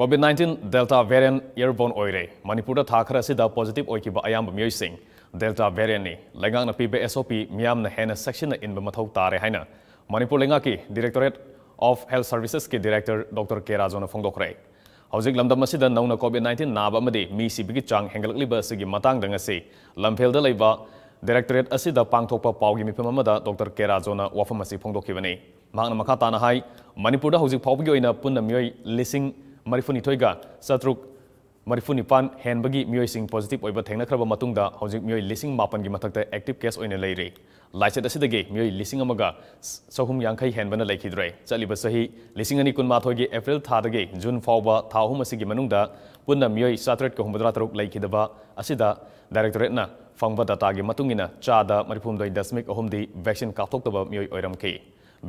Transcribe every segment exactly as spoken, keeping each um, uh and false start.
COVID nineteen Delta variant airborne ꯑꯣꯏꯔꯦ꯫ ꯃꯅꯤꯄꯨꯔꯗ ꯊꯥ ꯈꯔ ꯑꯁꯤꯗ positive ꯑꯣꯏꯈꯤꯕ ꯑꯌꯥꯝꯕ ꯃꯤꯑꯣꯏꯁꯤꯡ Delta variantꯅꯤ꯫ ꯂꯩꯉꯥꯛꯅ ꯄꯤꯕ S O P ꯃꯤꯌꯥꯝꯅ ꯍꯦꯟꯅ ꯆꯦꯛꯁꯤꯟꯅ ꯏꯟꯕ ꯃꯊꯧ ꯇꯥꯔꯦ ꯍꯥꯏꯅ ꯃꯅꯤꯄꯨꯔ ꯂꯩꯉꯥꯛꯀꯤ Directorate of Health Servicesꯀꯤ Director Doctor ꯀꯦ ꯔꯥꯖꯨꯅ ꯐꯣꯡꯗꯣꯛꯈ꯭ꯔꯦ꯫ ꯍꯧꯖꯤꯛ ꯂꯝꯗꯝ ꯑꯁꯤꯗ ꯅꯧꯅ COVID nineteen ꯅꯥꯕ ꯑꯃꯗꯤ ꯃꯤ ꯁꯤꯕꯒꯤ ꯆꯥꯡ ꯍꯦꯟꯒꯠꯂꯛꯂꯤꯕ ꯑꯁꯤꯒꯤ ꯃꯇꯥꯡꯗ ꯉꯁꯤ ꯂꯝꯐꯦꯜꯗ ꯂꯩꯕ Directorate ꯑꯁꯤꯗ ꯄꯥꯡꯊꯣꯛꯄ ꯄꯥꯎꯒꯤ ꯃꯤꯐꯝ ꯑꯃꯗ Doctor ꯀꯦ ꯔꯥꯖꯨꯅ ꯋꯥꯐꯝ ꯑꯁꯤ ꯐꯣꯡꯗꯣꯛꯈꯤꯕꯅꯤ꯫ ꯃꯍꯥꯛꯅ ꯃꯈꯥ ꯇꯥꯅ ꯍꯥꯏ, ꯃꯅꯤꯄꯨꯔꯗ ꯍꯧꯖꯤꯛ ꯐꯥꯎꯕꯒꯤ ꯑꯣꯏꯅ ꯄꯨꯟꯅ ꯃꯤꯑꯣꯏ ꯂꯤꯁꯤꯡ ꯃꯔꯤꯐꯨꯅꯤꯊꯣꯏꯒ ꯆꯥꯇ꯭ꯔꯨꯛ ꯃꯔꯤꯐꯨꯅꯤꯄꯥꯟ ꯍꯦꯟꯕꯒꯤ ꯃꯤꯑꯣꯏꯁꯤꯡ positive ꯑꯣꯏꯕ ꯊꯦꯡꯅꯈ꯭ꯔꯕ ꯃꯇꯨꯡꯗ ꯍꯧꯖꯤꯛ ꯃꯤꯑꯣꯏ ꯂꯤꯁꯤꯡ ꯃꯥꯄꯟꯒꯤ ꯃꯊꯛꯇ active case ꯑꯣꯏꯅ ꯂꯩꯔꯤ꯫ ꯂꯥꯏꯆꯠ ꯑꯁꯤꯗꯒꯤ ꯃꯤꯑꯣꯏ ꯂꯤꯁꯤꯡ ꯑꯃꯒ ꯆꯍꯨꯝ ꯌꯥꯡꯈꯩ ꯍꯦꯟꯕꯅ ꯂꯩꯈꯤꯗ꯭ꯔꯦ꯫ ꯆꯠꯂꯤꯕ ꯆꯍꯤ ꯂꯤꯁꯤꯡ ꯑꯅꯤ ꯀꯨꯟꯃꯥꯊꯣꯏꯒꯤ April ꯊꯥꯗꯒꯤ June ꯐꯥꯎꯕ ꯊꯥ ꯑꯍꯨꯝ ꯑꯁꯤꯒꯤ ꯃꯅꯨꯡꯗ ꯄꯨꯟꯅ ꯃꯤꯑꯣꯏ ꯆꯥꯇ꯭ꯔꯦꯠꯀ ꯍꯨꯝꯐꯨꯇꯔꯥ ꯇꯔꯨꯛ ꯂꯩꯈꯤꯗꯕ ꯑꯁꯤꯗ Directorateꯅ ꯐꯪꯕ dataꯒꯤ ꯃꯇꯨꯡ ꯏꯟꯅ ꯆꯥꯗ ꯃꯔꯤꯐꯨꯍꯨꯝꯗꯣꯏ ꯗꯁꯃꯤꯛ ꯑꯍꯨꯝꯗꯤ vaccine ꯀꯥꯞꯊꯣꯛꯇꯕ ꯃꯤꯑꯣꯏ ꯑꯣꯏꯔꯝꯈꯤ꯫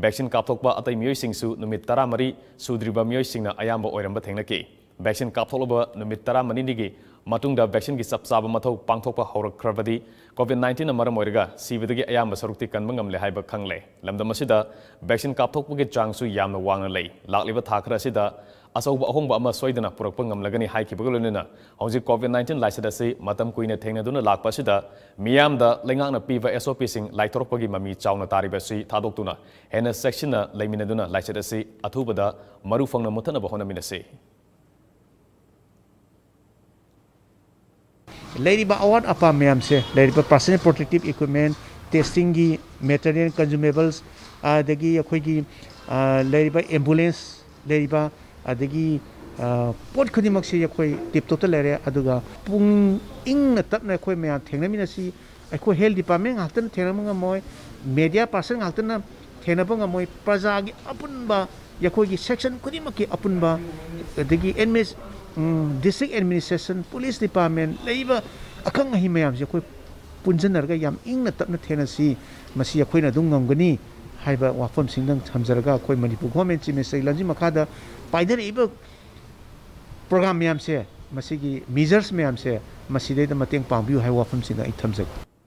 Vaccine ꯀꯥꯞꯊꯣꯛꯄ ꯑꯇꯩ ꯃꯤꯑꯣꯏꯁꯤꯡꯁꯨ ꯅꯨꯃꯤꯠ ꯇꯔꯥꯃꯔꯤ ꯁꯨꯗ꯭ꯔꯤꯕ ꯃꯤꯑꯣꯏꯁꯤꯡꯅ ꯑꯌꯥꯝꯕ ꯑꯣꯏꯔꯝꯕ ꯊꯦꯡꯅꯈꯤ꯫ Vaccine ꯀꯥꯞꯊꯣꯛꯂꯕ ꯅꯨꯃꯤꯠ ꯇꯔꯥꯃꯔꯤꯅꯤꯒꯤ ꯃꯇꯨꯡꯗ vaccineꯒꯤ ꯆꯞ ꯆꯥꯕ ꯃꯊꯧ ꯄꯥꯡꯊꯣꯛꯄ ꯍꯧꯔꯛꯈ꯭ꯔꯕꯗꯤ COVID nineteenꯅ ꯃꯔꯝ ꯑꯣꯏꯔꯒ ꯁꯤꯕꯗꯒꯤ ꯑꯌꯥꯝꯕ ꯁꯔꯨꯛꯇꯤ ꯀꯟꯕ ꯉꯝꯂꯦ ꯍꯥꯏꯕ ꯈꯪꯂꯦ꯫ ꯂꯝꯗꯝ ꯑꯁꯤꯗ vaccine ꯀꯥꯞꯊꯣꯛꯄꯒꯤ ꯆꯥꯡꯁꯨ ꯌꯥꯝꯅ ꯋꯥꯡꯅ ꯂꯩ꯫ ꯂꯥꯛꯂꯤꯕ ꯊꯥ ꯈꯔ ꯑꯁꯤꯗ ꯑꯆꯧꯕ ꯑꯍꯣꯡꯕ ꯑꯃ ꯁꯣꯏꯗꯅ ꯄꯨꯔꯛꯄ ꯉꯝꯂꯒꯅꯤ ꯍꯥꯏꯈꯤꯕꯒ ꯂꯣꯏꯅꯅ ꯍꯧꯖꯤꯛ COVID nineteen ꯂꯥꯏꯆꯠ ꯑꯁꯤ ꯃꯇꯝ ꯀꯨꯏꯅ ꯊꯦꯡꯅꯗꯨꯅ ꯂꯥꯛꯄ ꯑꯁꯤꯗ ꯃꯤꯌꯥꯝꯗ ꯂꯩꯉꯥꯛꯅ ꯄꯤꯕ S O Pꯁꯤꯡ ꯂꯥꯏꯊꯣꯔꯛꯄꯒꯤ ꯃꯃꯤ ꯆꯥꯎꯅ ꯇꯥꯔꯤꯕ ꯑꯁꯤ ꯊꯥꯗꯣꯛꯇꯨꯅ ꯍꯦꯟꯅ ꯆꯦꯛꯁꯤꯟꯅ ꯂꯩꯃꯤꯟꯅꯗꯨꯅ ꯂꯥꯏꯆꯠ ꯑꯁꯤ ꯑꯊꯨꯕꯗ ꯃꯔꯨ ꯐꯪꯅ ꯃꯨꯠꯊꯠꯅꯕ ꯍꯣꯠꯅꯃꯤꯟꯅꯁꯤ꯫ ꯂꯩꯔꯤꯕ ꯑꯋꯥꯠ ꯑꯄꯥ ꯃꯌꯥꯝꯁꯦ, ꯂꯩꯔꯤꯕ personal protective equipment, testingꯒꯤ material, consumables, ꯑꯗꯒꯤ ꯑꯩꯈꯣꯏꯒꯤ, ꯑ, ꯂꯩꯔꯤꯕ ambulance, ꯂꯩꯔꯤꯕ, ꯑꯗꯒꯤ, ꯑ, ꯄꯣꯠ ꯈꯨꯗꯤꯡꯃꯛꯁꯤ ꯑꯩꯈꯣꯏ tip topꯇ ꯂꯩꯔꯦ꯫ ꯑꯗꯨꯒ ꯄꯨꯡ ꯏꯪꯅ ꯇꯞꯅ ꯑꯩꯈꯣꯏ ꯃꯌꯥꯝ ꯊꯦꯡꯅꯃꯤꯟꯅꯁꯤ꯫ ꯑꯩꯈꯣꯏ health department ꯉꯥꯛꯇꯅ ꯊꯦꯡꯅꯕ ꯉꯝꯃꯣꯏ, media person ꯉꯥꯛꯇꯅ ꯊꯦꯡꯅꯕ ꯉꯝꯃꯣꯏ꯫ ꯄ꯭ꯔꯖꯥꯒꯤ ꯑꯄꯨꯟꯕ, ꯑꯩꯈꯣꯏꯒꯤ section ꯈꯨꯗꯤꯡꯃꯛꯀꯤ ꯑꯄꯨꯟꯕ, ꯑꯗꯒꯤ adminis-, ꯎꯝ, district administration, police department, ꯂꯩꯔꯤꯕ ꯑꯈꯪ ꯑꯍꯩ ꯃꯌꯥꯝꯁꯦ ꯑꯩꯈꯣꯏ ꯄꯨꯟꯁꯤꯟꯅꯔꯒ ꯌꯥꯝ ꯏꯪꯅ ꯇꯞꯅ ꯊꯦꯡꯅꯁꯤ꯫ ꯃꯁꯤ ꯑꯩꯈꯣꯏꯅ ꯑꯗꯨꯝ ꯉꯝꯒꯅꯤ ꯍꯥꯏꯕ ꯋꯥꯐꯝꯁꯤꯡꯗꯪ ꯊꯝꯖꯔꯒ, ꯑꯩꯈꯣꯏ ꯃꯅꯤꯄꯨꯔ government Chief Minister ꯒꯤ ꯂꯝꯖꯤꯡ ꯃꯈꯥꯗ ꯄꯥꯏꯊꯔꯛꯏꯕ program ꯃꯌꯥꯝꯁꯦ, ꯃꯁꯤꯒꯤ measures ꯃꯌꯥꯝꯁꯦ, ꯃꯁꯤꯗꯩꯗ ꯃꯇꯦꯡ ꯄꯥꯡꯕꯤꯌꯨ ꯍꯥꯏꯕ ꯋꯥꯐꯝꯁꯤꯡꯗ ꯑꯩ ꯊꯝꯖꯒꯦ꯫